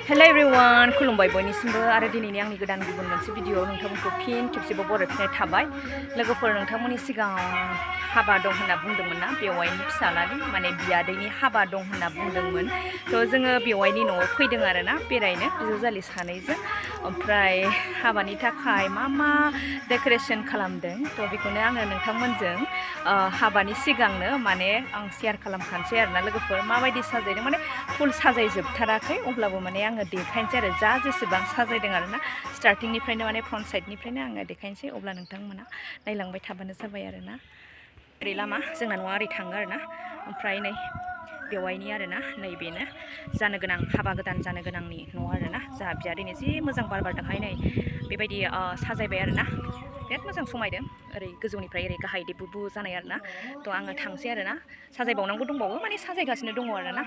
Hello everyone, खुलुमबाय बयनिसिमबो आरो दिनैनि आंनि गोदान गुबुन मोनसे भिडिअ नोंथांमोनखौ फिन खेबसेबाव बरायफिननाय थाबाय। लोगोफोर नोंथांमोननि सिगाङाव हाबा दं होनना बुंदोंमोन ना, बेवाइनि फिसालानि माने बियादैनि हाबा दं होनना बुंदोंमोन। थ' जोङो बेवाइनि न'आव फैदों आरोना बेरायनो बिजावजालि सानैजों। ओमफ्राय हाबानि थाखाय मा डेक'रेशन खालामदों थ' बेखौनो आङो नोंथांमोनजों हाबानि सिगांनो माने आं शेयार खालामखानोसै आरोना लोगोफोर माबायदि साजायदों माने फुल साजायजोबथाराखै अब्लाबो माने आङो देखायनोसै आरो जेसेबां साजायदों आरोना स्टार्टिंनिफ्रायनो माने फ्रन्ट साइडनिफ्रायनो आङो देखायनोसै अब्ला नोंथांमोना नायलांबाय थाबानो जाबाय आरोना। ओरै लामा जोंना न'आ ओरै थाङो आरोना। ओमफ्राय नै बेवाइनि आरोना नैबेनो जानो गोनां हाबा गोदान जानो गोनांनि न' आरोना जोंहा बियादैनो जि मोजां बार बारदोंहाय नै बेबायदि साजायबाय आरोना बिराद मोजां समायदों ओरै गोजौनिफ्राय ओरै गाहाय देबुबु जानाय आरोना। थ' आङो थांसै आरोना साजायबावनांगौ दंबावो माने साजायगासिनो दङ आरोना।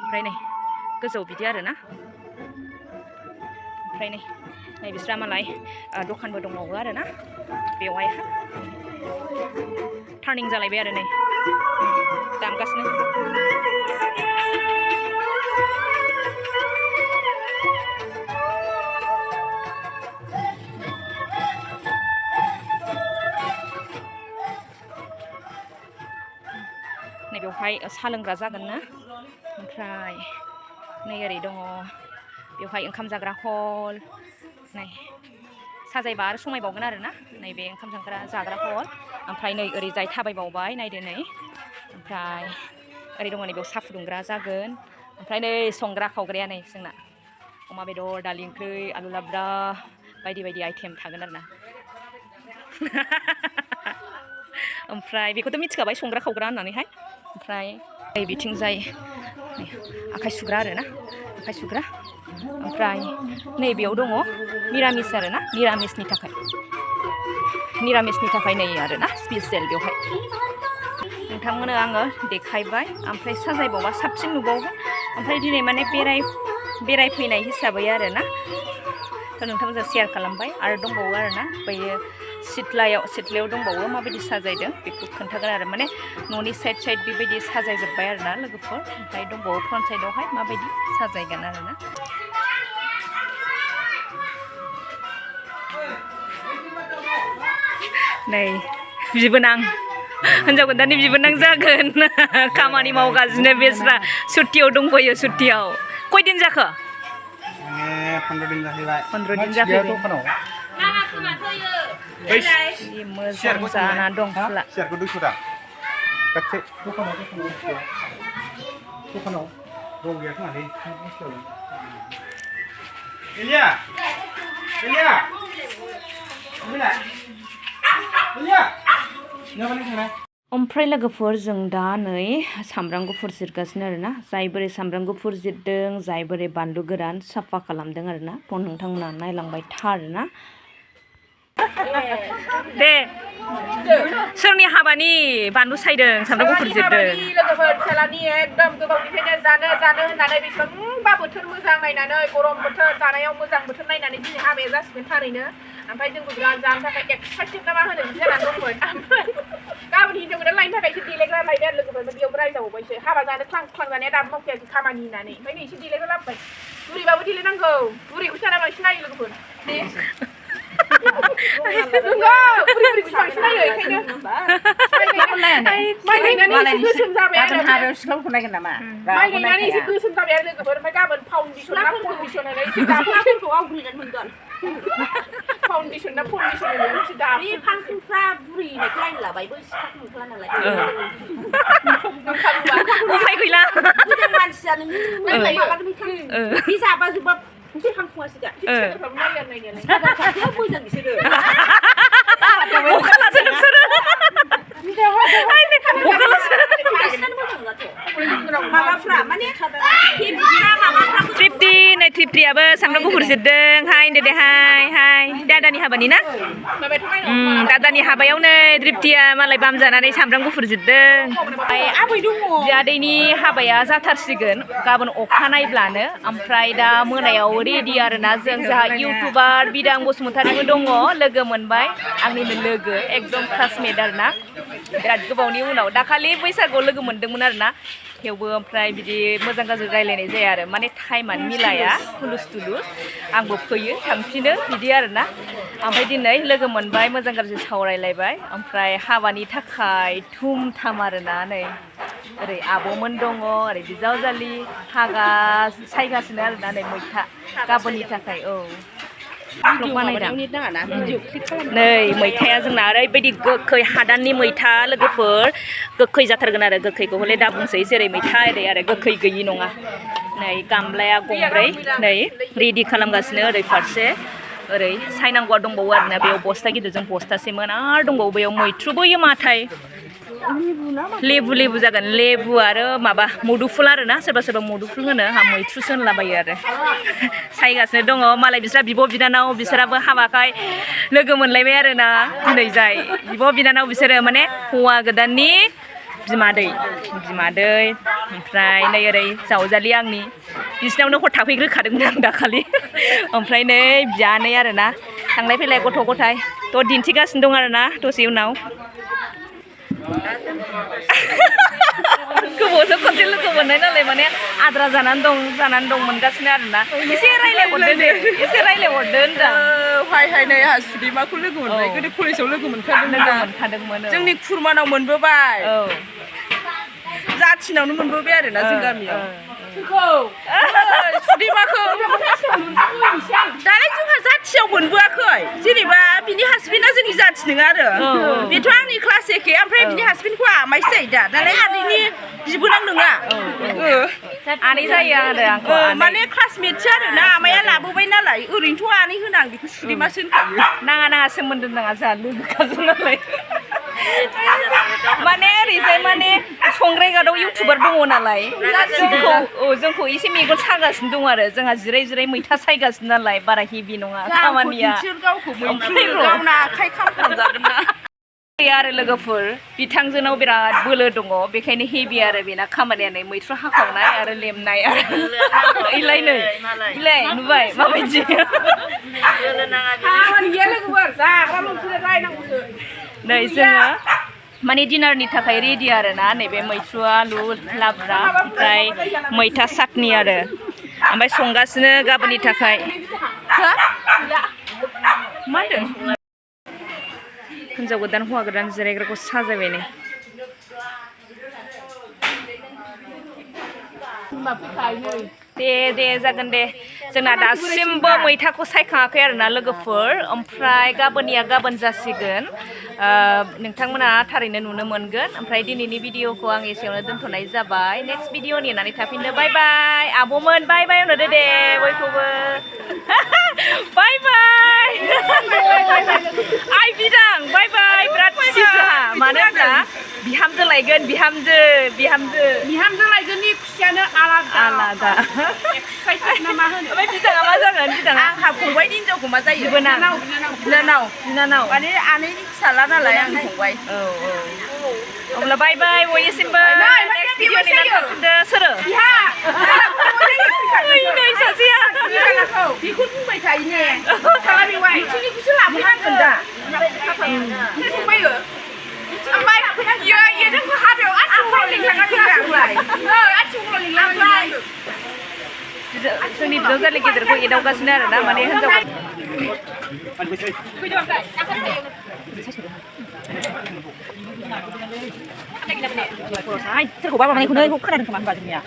ओमफ्राय नै गोजौ बिदि आरोना। ओमफ्राय नै बिस्रा मालाय दखानबो दंबावो आरोना बेवहायहा टार्निं जालायबाय आरो नै दामगासिनो। नै बेवहाय साहा लोंग्रा जागोन ना। ओमफ्राय नै ओरै दङ बेवहाय ओंखाम जाग्रा हल नै साजायबा आरो समायबावगोन आरोना नैबे ओंखाम जाग्रा हल। ओमफ्राय नै ओरैजाय थाबायबावबाय नायदो नै। ओमफ्राय ओरै दङ नै बेयाव साहा फुदुंग्रा जागोन। ओमफ्राय नै संग्रा खावग्राया नै जोंना अमा बेदर दालि ओंख्रि आलु लाब्रा बायदि बायदि आइटेम थागोन आरोना। ओमफ्राय बेखौथ' मिथिखाबाय संग्रा खावग्रा होननानैहाय। ओमफ्राय नै बिथिंजाय आखाइ सुग्रा आरोना आखाइ सुग्रा। ओमफ्राय नैबेयाव दङ निरामिस आरोना निरामिसनि थाखाय नै आरोना स्पेसियेल बेवहाय नोंथांमोननो आङो देखायबाय। ओमफ्राय साजायबावबा साबसिन नुबावगोन। ओमफ्राय दिनै माने बेरायफैनाय हिसाबै आरोना थ' नोंथांमोनजों शेयार खालामबाय। आरो दंबावो आरोना बैयो सिथ्लायाव दंबावो माबायदि साजायदों बेखौ खोन्थागोन आरो माने न'नि साइड बेबायदि साजायजोब्बाय आरोना लोगोफोर। ओमफ्राय दंबावो फ्रन्ट साइडआवहाय माबायदि साजायगोन आरोना। नै बिबोनां हिनजाव गोदाननि बिबोनां जागोन खामानि मावगासिनो बेस्रा सुट्टियाव दंफैयो। सुट्टियाव खयदिन जाखो? 15 दिन जाहैबाय। 15 दिन जाफैबाय। मोजां जाना दं फुला। सियारखौ 200 दा गासै दखानाव दं गैया खोमालै। एलिया ओमफ्राय लोगोफोर जों दा नै सामब्राम गुफुर जिरगासिनो आरोना जाय बोरै सामब्राम गुफुर जिरदों जाय बोरै बानलु गोरान साफा खालामदों आरोना थ' नोंथांमोना नायलांबाय था आरोना। दे सोरनि हाबानि बानलु सायदों सामब्राम गुफुर जिरदों? लोगोफोर फिसालानि एकदम गोबावनिफ्रायनो जानो होननानै बेसेबांबा बोथोर मोजां नायनानै गरम बोथोर जानायाव मोजां बोथोर नायनानै दिनै हाबाया जासिगोन थारैनो। ओमफ्राय जोंबो बिराद जानो थाखाय एक्साइटेड ना मा होनो बिदि जानानै दंमोन। ओमफ्राय गाबोन हिनजाव गोदान लायनो थाखाय एसे देलायग्रा लायदो आरो लोगोफोर बेयावबो रायजाबावबायसो हाबा जानो ख्लां जानाया दाबो मावखायाखै खामानि होननानै। ओमफ्राय नै एसे देलायग्रा लाबोबाय। बुरैबाबो देलायनांगौ बुरैखौसो दाना बांसिन नायो लोगोफोर। गोसोम जाबाय आरो सिख्लाफोरखौ नायगोन नामा माइ गायनानै एसे गोसोम जाबाय आरो लोगोफोर। ओमफ्राय गाबोन फाउन्डेसन होनानै एसे दाफोरखौ आवग्रिनानै मोनगोन। फाउन्डेसन ना फाउन्डेसन होनो एसे दा बे फांसनफ्रा बुरैनायखौ नायनो लाबाय बै सिख्लाखौ नुखाला नालाय उफाय गैला मानसिया नों बे जाबा जोबा मोनसे हांखुआसो दा मोजां बिसोरो अखालासो नोंसोरो माबाफ्रा माने थ्रिप्तियाबो सामब्राम गुफुर जिरदों। हाय होनदो दे हाय दादानि हाबानि ना दादानि हाबायाव नै थ्रिप्तिया मालाय बाम जानानै सामब्राम गुफुर जिरदों। बियादैनि हाबाया जाथारसिगोन गाबोन अखानायब्लानो। ओमफ्राय दा मोनायाव रेडि आरोना जोंहा इउटुबार बिदां बसुमतारिबो दङ लोगो मोनबाय आंनिनो लोगो एकदम क्लासमेट आरोना बिराद गोबावनि उनाव दाखालि बैसागुआव लोगो मोनदोंमोन आरोना थेवबो ओमफ्राय बिदि मोजां गाज्रि रायलायनाय जाया आरो माने टाइमानो मिलाया हुलुस थुलुस आंबो फैयो थांफिनो बिदि आरोना ओमफ्राय दिनै लोगो मोनबाय मोजां गाज्रि सावरायलायबाय ओमफ्राय हाबानि थाखाय धुम थाम आरोना नै ओरै आब'मोन दङ ओरै बिजावजालि सायगासिनो आरोना नै मैथा गाबोननि थाखाय औ नै मैथाया जोंना ओरैबायदि गोखै हादाननि मैथा लोगोफोर गोखै जाथारगोन आरो गोखैखौ हले दा बुंसै जेरै मैथा ओरै आरो गोखै गैयि नङा नै गामलाया गंब्रै नै रेडि खालामगासिनो ओरै फारसे ओरै सायनांगौआ दंबावो आरोना बेयाव बस्ता गिदिरजों बस्तासेमोन आरो दंबावो बेयाव मैथ्रुबो होयो माथाय लेबु जागोन लेबु आरो माबा मुदुफुल आरोना सोरबा सोरबा मुदुफुल होनो आंहा मैथ्रुसो होनलाबायो आरो सायगासिनो दङ मालाय बिस्रा बिब' बिनानाव बिसोराबो हाबाखाय लोगो मोनलायबाय आरोना दिनै जाय बिब' बिनानाव बिसोरो माने हौवा गोदाननि बिमादै ओमफ्राय नै ओरै जावजालि आंनि बिसिनावनो हर थाफैग्रोखादोंमोन आं दाखालि ओमफ्राय नै बियानै आरोना थांलाय फैलाय गथ' गथाय थ' दिन्थिगासिनो दं आरोना दसे उनाव गोबावजों खनसे लोगो मोननाय नालाय माने आद्रा जानानै दं मोनगासिनो आरोना एसे रायलायहरदो दे एसे रायलायहरदो होनदां हाय नै आंहा सुदिमाखौ लोगो मोनबाय गोदो कलेजाव लोगो मोनखादोंमोन जोंनि खुरमानाव मोनबोबाय जाथिनावनो मोनबोबाय आरोना जों गामियाव सुदिमाखौ दालाय जोंहा जाथियाव मोनबोआखै जेनेबा बिनि हासबेन्डआ जोंनि जाथि नङा आरो बेथ' आंनि क्लास एखे ओमफ्राय बिनि हासबेन्डखौ आमाइसो जायो दा दालाय आनैनि बिबोनां नङा आनै जायो आरो आंखौ माने क्लासमेटसो आरोना आमाइया लाबोबाय नालाय ओरैनोथ' आनै होना आं बेखौ सुदिमासो होनखायो नाङा सोमोन्दो नाङा जोंहा लोगोखाजों नालाय माने ओरैजाय माने संग्रायगादाव इउटुबार दङ नालाय जोंखौ एसे मेगन सागासिनो दं आरो जोंहा जिराय मैथा सायगासिनो नालाय बारा हेभि नङा खामानिया गावना आखाइ खामजागोन ना आरो लोगोफोर बिथांजोनाव बिराद बोलो दङ बेखायनो हेभि आरो बेना खामानिया नै मैथ्रु हाखावनाय आरो लेमनाय आरो इलाय नुबाय माबायदि नै जोङो माने डिनारनि थाखाय रेडि आरोना नैबे मैथ्रु आलु लाब्रा ओमफ्राय मैथा साटनि आरो ओमफ्राय संगासिनो गाबोननि थाखाय मा होनदों हिन्जाव गोदान हौवा गोदान जिरायग्राखौ साजायबाय नै दे जागोन दे जोंना दासिमबो मैथाखौ सायखाङाखै आरोना लोगोफोर ओमफ्राय गाबोननिया गाबोन जासिगोन नोंथांमोना थारैनो नुनो मोनगोन ओमफ्राय दिनैनि भिडिअखौ आं एसेयावनो दोनथ'नाय जाबाय नेक्स्ट भिडिअ नेनानै थाफिनदो बाय बाय आब'मोन बाय बाय होनहरदो दे बयखौबो बाय बाय आइ बिदां बाय बाय बिराद खुसि जोंहा मानो होनब्ला बिहामजो लायगोन बिहामजो लायगोननि खुसियानो आलादा एक्साइटेड ना मा होनो ओमफ्राय बिदाङा मा जागोन बिदाङा आंहा फंबायनि हिनजावखौ मा जायो बिनानाव माने आनैनि फिसाला नालाय आंनि फंबाय अब्ला बाय बाय बयनिसिमबो नेक्स्ट भिडिअ नेनानै थाफिनदो सोरो नै सासेया बेखौ बुंबाय थायो ने साला बेवाय नोंसोरनिखौसो लाबोनांगोन दा फंबायो जोंखौ हाबायाव आथिंफोराव लिंलांनांगोन जोंनि बिजावजालि गिदिरखौ एदावगासिनो आरोना माने हिनजाव सोरखौबा माबानायखौनो खोनादों खोमा होनबा जोंनिया